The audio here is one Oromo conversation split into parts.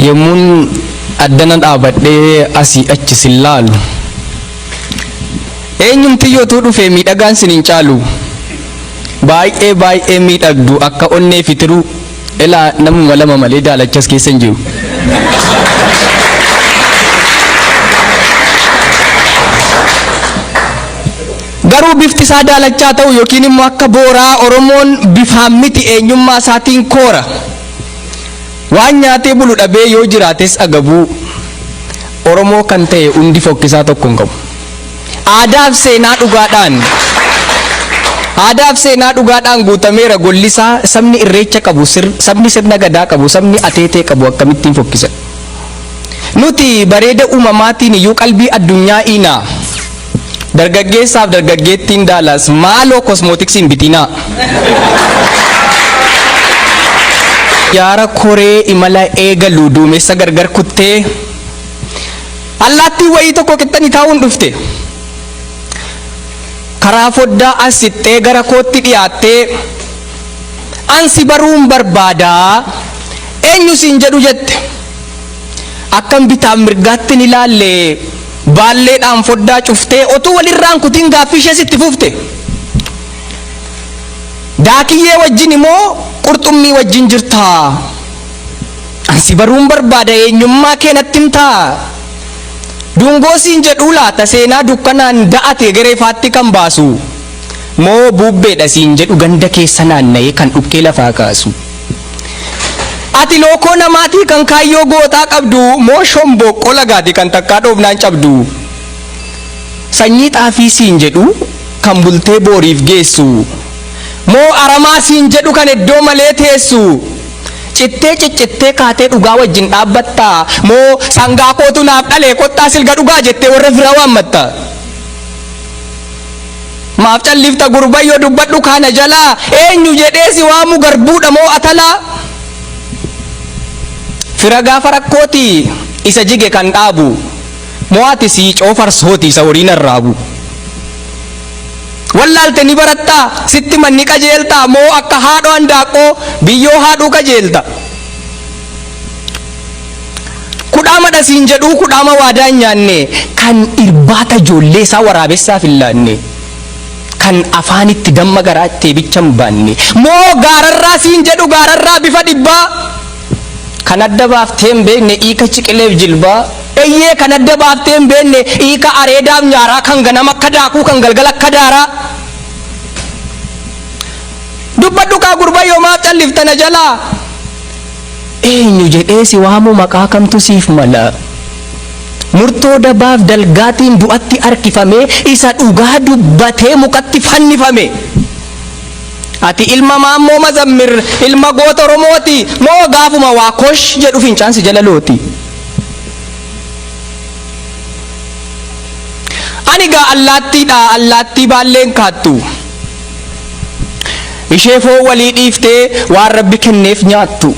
Yommuun addana dhaabadhee asii achi sin laalu, eenyumtiyyuu utuu dhufee miidhagaan sin hin caalu. Baay'ee baay'ee miidhagdu akka onnee fitiruu, ilaa namuma lama malee daalachas keessa hin jiru. Garuu bifti isaa daalachaa ta'u yookiin immoo akka booraa, Oromoon bifaan miti, eenyummaa isaatiin koora. Waan nyaatee bulu dhabee yoo jiraates agabuu, Oromoo kan ta'e hundi fokkisaa tokko hin qabu. Aadaaf seenaa dhugaadhaan, aadaaf seenaa dhugaadhaan guutameera gollisaa. Sabni irreecha qabu, sabni sirna gadaa qabu, sabni ateetee qabu akkamittiin fokkisa? Nuti bareeda uumamaatiin iyyuu qalbii addunyaa iinaa. Dargaggeessaaf dargaggeettiin Daalaas, maaloo cosmetics hin bitinaa. Yaara koree imala eegalu duumessa gargar kuttee allaattiin wayii tokko qixxanii taa'uun dhufte. Karaa foddaa as sittee gara kootti dhiyaattee, "Ansi baruun barbaadaa, eenyu siin jedhu?" jette. Akkam bitaan mirgaatti ni ilaalle, baalleedhaan foddaa cuftee otuu walirraan kutiin gaaffii ishee sitti fufte. "Daakiyyee wajjin immoo qurxummii wajjin jirtaa? Ansi baruun barbaada, eenyummaa kee natti himtaa? Dungoo siin jedhuu laata seenaa dukkanaan da'ate gereefaatti kan baasu? Moo buubbeedha siin jedhu ganda keessa naanna'ee kan dhukkee lafaa kaasu? Ati lookoo namaatii kan kaayyoo gootaa qabdu, moo shomboqqoo lagaati kan takkaa dhoofnaan cabdu? Sanyii xaafii siin jedhu kan bultee booriif geessu, moo aramaa siin jedhu kan iddoo malee teessu? Cittee ciccittee kaatee dhugaa wajjin dhaabbattaa, moo sangaa kootu naaf dhalee kottaa silga dhugaa jettee warra firaa waammatta? Maaf callifta gurbayyoo? Dubbadhu kana jalaa. Eenyu jedhee si waamu, garbuudha moo atalaa? Fira gaafa rakkooti isa jige kan dhaabu, moo ati sii coofarsooti isa horiin arraabu? Wallaalte ni barattaa, sitti manni qajeeltaa, moo akka haadhoo handaaqqoo biyyoo haadhuu qajeelta? Kudhaama dhasiin jedhuu kudhaama waadaa hin nyaanne, kan irbaata ijoollee isaa waraabessaaf hin laanne, kan afaanitti damma garaatti eebicha hin baanne, moo gaararraa siin jedhu gaararraa bifa dhibbaa, kan adda baaftee hin beekne hiika ciqileef jilbaa? Eyyee, kan adda baaftee hin beekne hiika areedaaf nyaaraa, kan ganama akka daakuu, kan galgala akka daaraa. Dubbadhu kaa gurbayyoo, maaf calliftana jalaa? Eenyu jedhee si waamu, maqaa kamtu siif mala? Murtoo dabaaf dalgaatiin du'atti harkifamee isa dhugaa dubbatee mukatti fannifame. Ati ilma Maammoo Mazammir, ilma goota Oromooti, moo gaafuma waa kosh jedhu fincaansi jala looti? Ani gaa allaattiidha, allaattii baalleen kaattu. Ishee foon walii dhiiftee waan Rabbi kenneef nyaattu.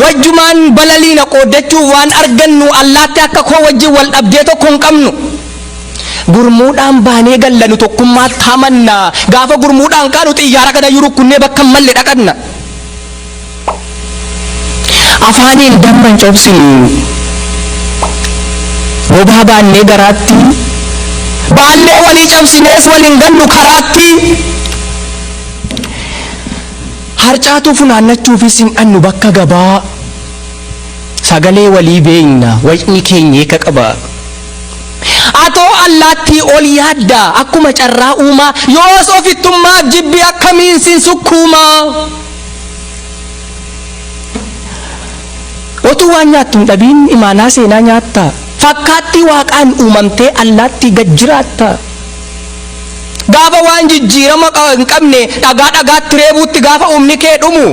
Wajjumaan balaliina qooddachuuf waan argannu, allaatti akka koo wajjin wal dhabdee tokko hin qabnu. Gurmuudhaan baanee gallanu tokkummaatti hamanna. Gaafa gurmuudhaan kaanu xiyyaara kana iyyuu rukkunnee bakka hin malle dhaqanna. Afaaniin damma hin cobsinu. Bobaa baannee garaatti. Baallee walii cabsinees wal hin gannu karaatti. Harcaatuu funaannachuufis hin dhannu bakka gabaa. Sagalee walii beekna, wacni keenya eeka qaba. Atoo allaattii ol yaadda akkuma carraa uumaa, yoos ofittummaaf jibbi akkamiin sin sukkuumaa? Otuu waan nyaattu hin dhabiin imaanaa seenaa nyaatta. Fakkaattii waaqaan uumamtee allaattii gad jiraatta. Gaafa waan jijjiirama hin qabne dhagaa dhagaatti reebuutti gaafa humni kee dhumu,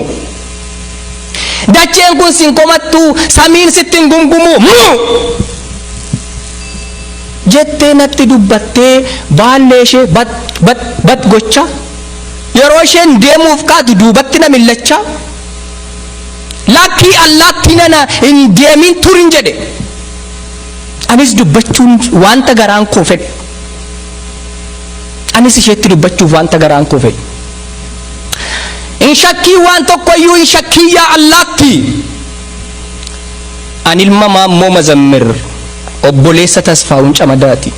dacheen kun sin komattu, samiin sitti hin gungumu. Mu! Jettee natti dubbattee baallee ishee bat bat bat gocha, yeroo isheen deemuuf kaatu duubatti na millachaa, "Lakkii allaattii nana, hin deemin, turin," jedhe. Anis dubbachuun wanta garaan koo fedhe. Anis isheetti dubbachuuf wanta garaan koo fedhe. "Hin shakkii, waan tokko iyyuu hin shakkii yaa allaattii. An ilma Maammoo Mazammir obboleessa Tasfaa'uun Camadaati.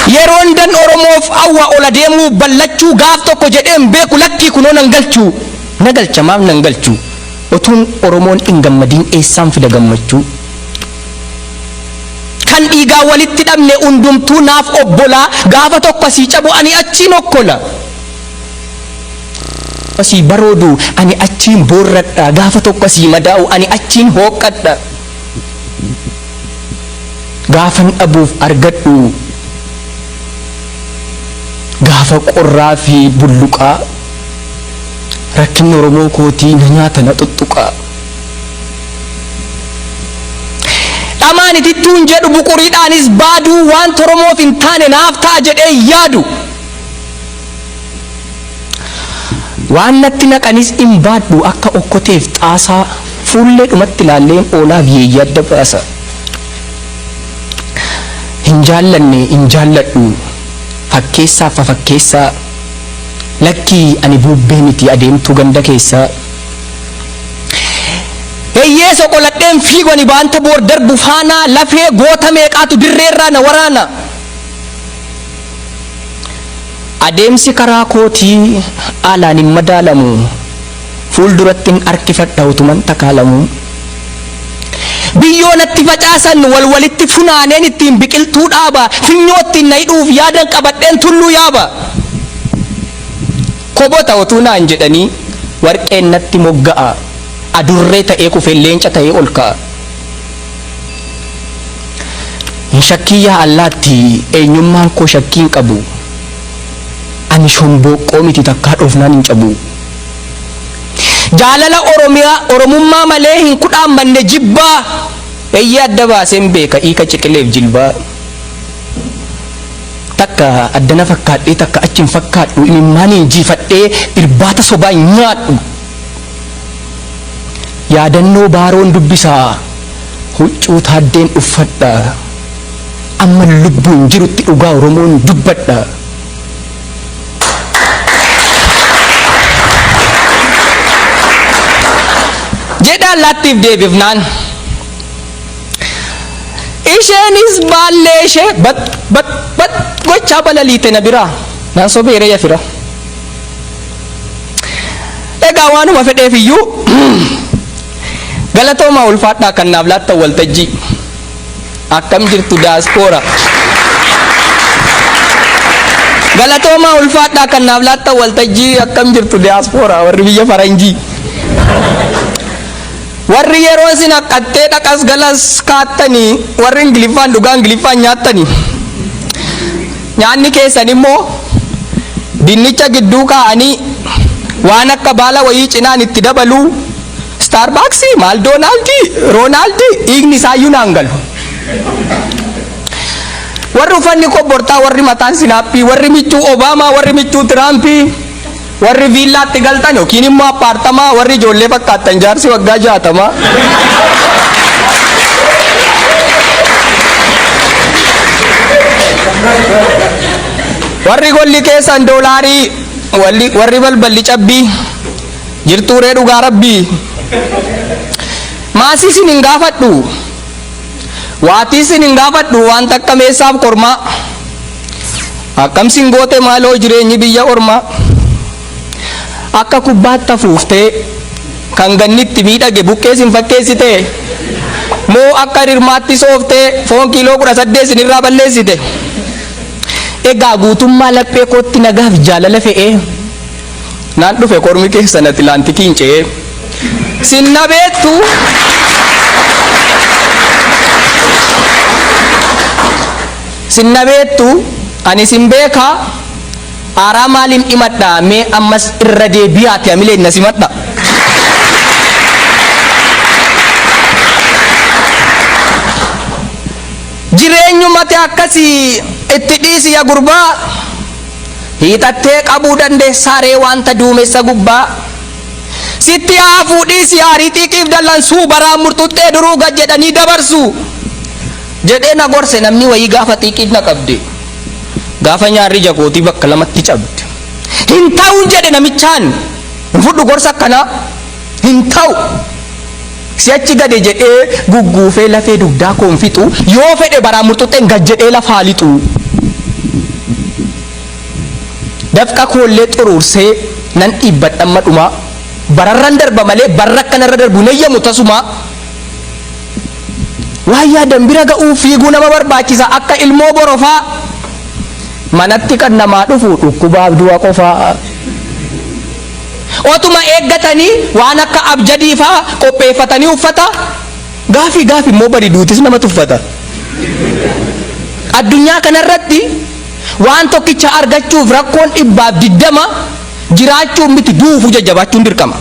Yeroon dan Oromoof awwa ol adeemuu ballachuu gaaf tokko jedheen beeku lakkii kunoo nan galchuu. Na galcha maaf nan galchuu. Otuun Oromoon hin gammadiin eessaan fida gammachuu. Kan dhiigaa walitti dhabne hundumtuu naaf obbolaa gaafa tokko asii cabu ani achiin okkola. Asii baroodu ani achiin boorradha gaafa tokko asii madaa'u ani achiin hooqqadha. Gaafan dhabuuf argadhu gaafa qorraa fi bulluqaa rakkinni Oromoo kootii na nyaata na xuxxuqaa. Dhamaan itittuun jedhu buquriidhaanis baaduu waan Oromoof hin taane naaf ta'a jedhee yaadu. Waan natti naqanis hin baadhu akka okkoteef xaasaa fuullee dhumatti ilaalleen oolaaf yeeyyaa adda baasa. Hin jaallanne hin jaalladhu fakkeessaaf fafakkeessaa lakkii ani buubbee miti adeemtuu ganda keessaa. Eeyyee soqoladheen fiigu ani baanta boor darbu faanaa lafee goota meeqaatu dirreerraa na waraana. Adeemsi karaa kootii alaan hin madaalamu fuulduratti hin harkifadha utuman takaalamu. Biyyoo natti facaasan wal walitti funaaneen ittiin biqiltuu dhaaba finyoo ittiin na hidhuuf yaadan qabadheen tulluu yaaba. Kobota otuu naan jedhanii warqeen natti mogga'a adurree ta'ee kufee leenca ta'ee ol ka'a. Hin shakkii yaa allaatti eenyummaan koo shakkii hin qabu. Ani shombooqqoo miti takkaa dhoofnaan hin cabu. Jaalala Oromiyaa Oromummaa malee hin kudhaammanne jibbaa. Eeyyee adda baaseen beeka hiika ciqileef jilbaa. Takka addana fakkaadhee takka achi hin fakkaadhu imimmaaniin jiifadhee irbaata sobaa hin nyaadhu. Yaadannoo baaroon dubbisaa huccuu taaddeen uffadha. Amma lubbuun jirutti dhugaa Oromoon dubbadha. Jedha allaattiif deebifnaan. Isheenis baallee ishee bat bat bat gochaa balaliite na biraa. Naan sobeeree yafira. Egaa waanuma fedheef iyyuu galatoomaa ulfaadhaa kan naaf laattan waltajjii. Akkam jirtu daaspooraa. Galatoomaa ulfaadhaa kan naaf laattan waltajjii akkam jirtu daaspooraa warri biyya faranjii. Warri yeroo isin haqqattee dhaqas galas kaattanii warri Ingiliffaan dhugaa Ingiliffaan nyaattanii. Nyaanni keessan immoo dinnicha gidduu kaa'anii waan akka baala wayii cinaan itti dabaluu Starbucks Maaldoonaaldii Roonaaldii dhiigni isaayyuu naan galu. Warri uffanni kobbortaa warri mataan sinaappii warri michuu Obaamaa warri michuu Tiraampii warri viillaatti galtan yookiin immoo appaartamaa warri ijoollee fakkaattan jaarsi waggaa 60. Warri golli keessan doolaarii warri balballi cabbii jirtuuree dhugaa rabbii. Maasii isin hin gaafadhu. Waatii isin hin gaafadhu waan takka meessaaf kormaa. Akkam sin goote maaloo jireenyi biyya ormaa. Akka kubbaatti hafuuftee kan gannitti miidhage buqqee sin fakkeessite. Moo akka rirmaatti sooftee foon kiiloo 18 sinirraa balleessite. Egaa guutummaa laphee kootti nagaaf jaalala fe'ee naan dhufe kormi keessan Atilaantikiin ce'ee. Sin na beektu. Sin na beektu ani sin beekaa aaraa maaliin himadha mee ammas irra deebi'aati amileen na simadha. Jireenyumate akkasii itti dhiisi ya gurbaa hiixattee qabuu dandeessaa ree wanta duumessa gubbaa. Sitti haafuu dhiisi aarii xiiqiif dallansuu baraan murtuxxee duruu gad jedhanii dabarsu. Jedhee na gorse namni wayii gaafa xiiqiif na qabde. Gaafa nyaarri jakootii bakka lamatti cabde. Hin ta'uun jedhe namichaan. Hin fudhu gorsa akkanaa hin ta'u. Si'achi gade jedhee gugguufee lafee dugdaa koo hin fixu, yoo fedhe baraa murxuxxeen gad jedhee lafaa lixu. Dafqa koollee xuruursee nan dhiibbadha amma dhumaa. Bararran darba malee barra akkanarra darbu hin eeyyamu tasumaa. Waan yaadan bira ga'uuf fiiguu nama barbaachisa akka ilmoo borofaa. Manatti kan namaa dhufu dhukkubaaf du'a qofaa. Otuma eeggatanii waan akka abjadii faa qopheeffatanii uffata, gaafii gaafi immoo bari duutis nama tuffata. Addunyaa kanarratti waan tokkicha argachuuf rakkoon 120 jiraachuun miti du'uufuu jajjabaachuun dirqama.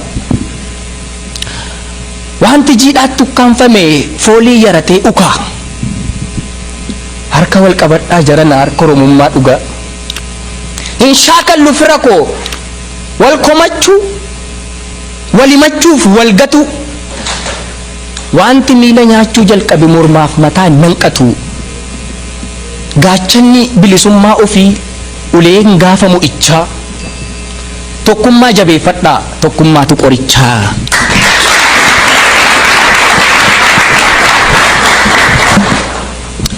Wanti jiidhaatti ukkaanfame foolii yaratee ukaa. Harka wal qabadhaa jarana harka Oromummaa dhugaa. Hin shaakallu fira koo wal komachuu, wal himachuuf wal gatuu. Wanti miila nyaachuu jalqabe mormaaf mataa hin nanqatu. Gaachanni bilisummaa ofii uleen gaafa mo'ichaa. Tokkummaa jabeeffadhaa, tokkummaatu qorichaa.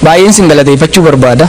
Baay'een sin galateeffachuu barbaada.